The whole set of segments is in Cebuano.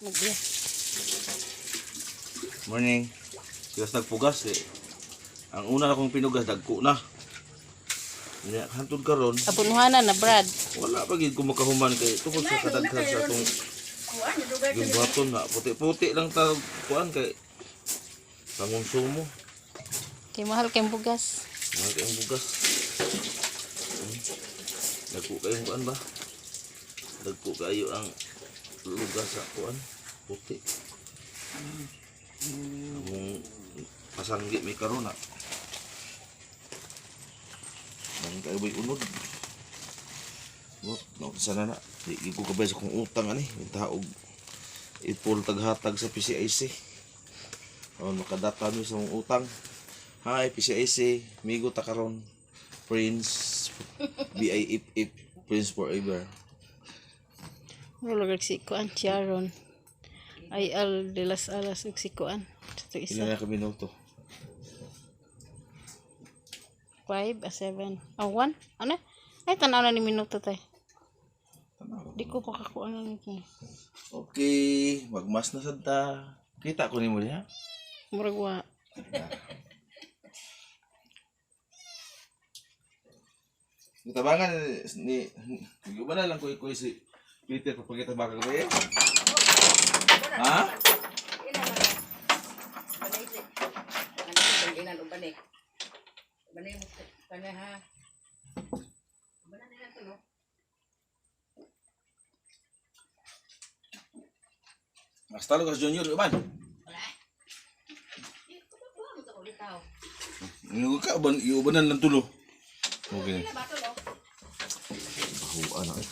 Nagya. Morning. Sigas nagpugas eh. Ang una akong pinugas, dagko na. Nya hantod karon, Abunuhanan na, Brad. Wala pa gid ko makahuman kay tungod sa kadaghan sa atong yung buhaton na puti-puti lang ta kuan kay pangonsumo. Kay mahal kay bugas. Mahal kayong bugas. Dagko kayong kuan ba? Dagko kayo ang lugas sa kuan puti. Among pasanggi may karon na. Nang kayo ba'y unod? What? No, sana na. Di ko kabay sa kong utang ani. Taog ipol taghatag sa PCIC. Aron makadata mi sa mong utang. Hi PCIC, migo ta karon. Prince B I F F Prince forever. Murag si kuan si Aaron. Ay al de las alas ug si kuan. Sa to isa. Ilan na ka minuto? 5 a 7. Oh, 1. Ano? Ay tanaw na ni minuto tay. Di ko pa kakuan na nito. Okay, magmas na sad ta. Kita ko nimo diha. Murag wa. Gitabangan ni Guba na lang ko ko si Peter papakita baka gabi. Ha? Hasta luego, Junior, uban. Ano ka uban iubanan lang tulo. Okay. Bahuan na eh.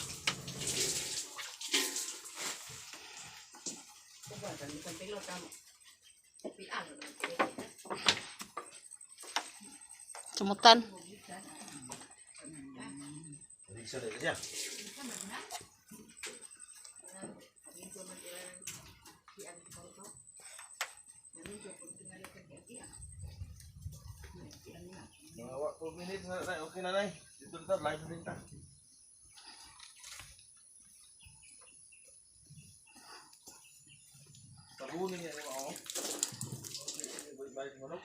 Sumutan. Isa na siya. Mga 2 minutes na na, okay na nay. Dito na ta, live na din ta. Tabunin niya yung mga oh. Okay, balik manok.